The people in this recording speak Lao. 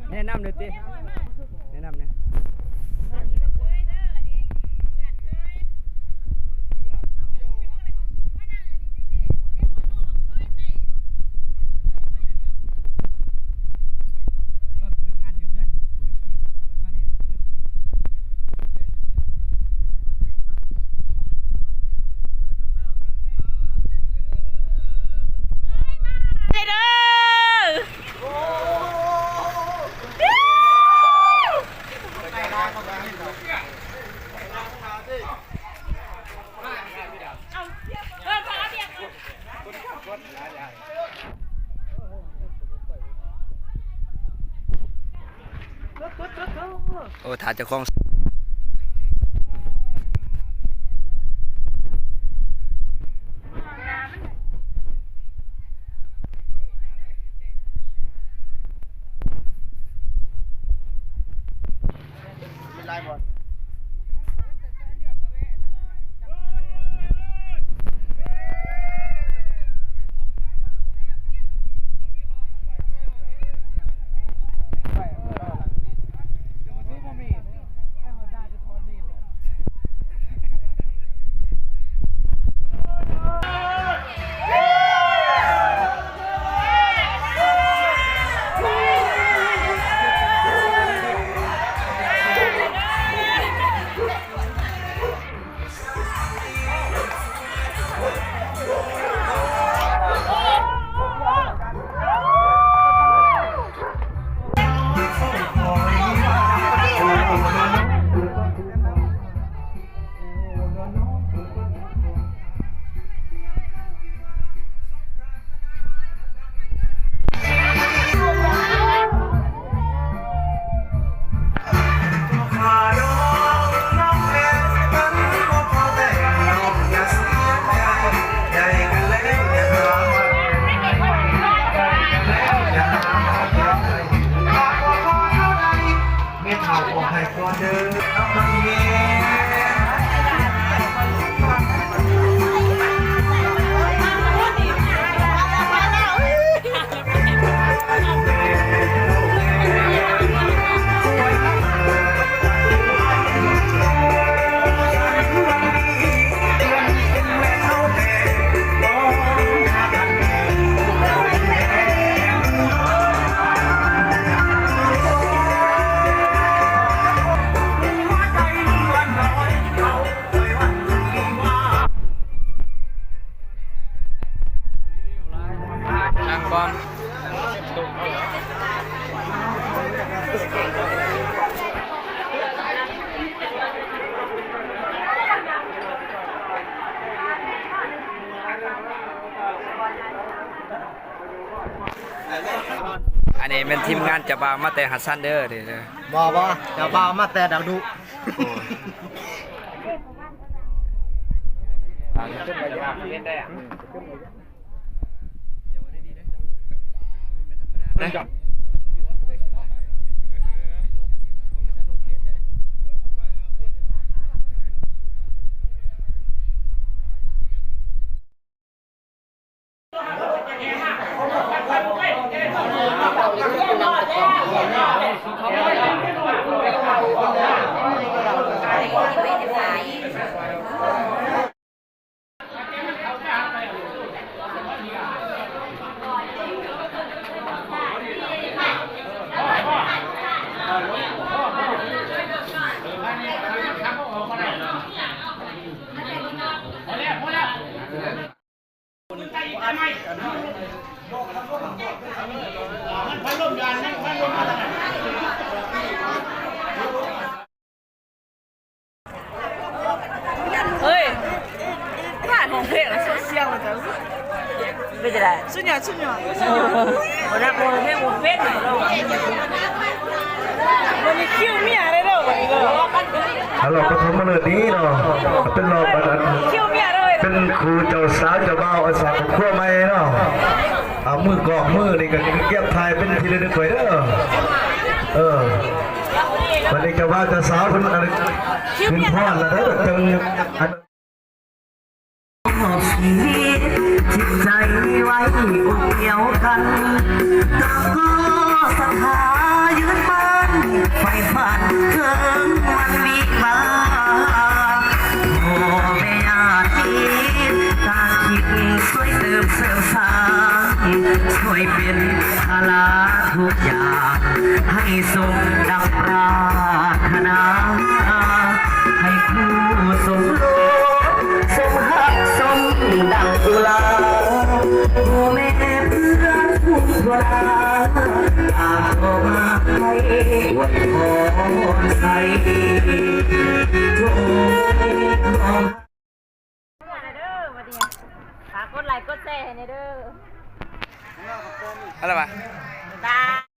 ແນະນຳເດີຕິ ແນະນຳແດ່. ໂອ້ ຖ້າເຈົ້າຂອງ ອັນນີ້ແມ່ນທີມງານເຈົ້າບ່າວມາແຕ່ຮັດຊັນເດີ ນີ້ເດີ. ບໍ່ ບໍ່ ເຈົ້າບ່າວມາແຕ່ດາວດຸ. ໂອ້ຍ ເຮີ້ຍ ບ້ານຮ້ອງເພງ ເຊົາສຽງ ເປັນຈັ່ງໃດ? ສຸດຍອດ ສຸດຍອດ. ບໍ່ໄດ້ຮ້ອງເພງບໍ່ເປັນ. ອາ ລອບປະຖົມມະເລີກນີ້ເນາະ ເປັນລອບອັນ ອັນ ເປັນຄູ່ເຈົ້າສາວເຈົ້າບ່າວ ອາ ສ້າງຄອບຄົວໃໝ່ເນາະ. ອາ ມືກອງມືນີ້ກໍເກັບຖ່າຍເປັນທີ່ລະນຶກໄວ້ເດີ. ເອີ ບັດນີ້ເຈົ້າບ່າວເຈົ້າສາວເພິ່ນ ອັນ ຂຶ້ນຟ້ອນແລ້ວເດີ ຈັ່ງ ອັນ ມອບຊີວິດຈິດໃຈໄວ້ອົບແອວກັນ ຕາມກໍສັດທາຢືນໝັ້ນ ໃຝ່ຝັນເຖິງວັນວິວາ ພໍ່ແມ່ຍາດມິດ ຕ່າງຄິດຊ່ວຍເຕີມເສີມສ້າງ ຊ່ວຍເປັນພາລາທຸກຢ່າງ ໃຫ້ສົມດັ່ງປາດຖະໜາ. ໃຫ້ຄູ່ສົມລົມສົມຮັກສົມດັ່ງອຸລາ ພໍ່ແມ່ເພື່ອນຝູງທົ່ວໜ້າ ຕ່າງກໍມາໃຫ້ອວຍພອນໃສ່ ໂອ້ຍ ຂໍ ເດີ ບັດນີ້ ຝາກກົດໄລກົດແຊໃຫ້ແດ່ເດີ ອະໄລວະ ຕາ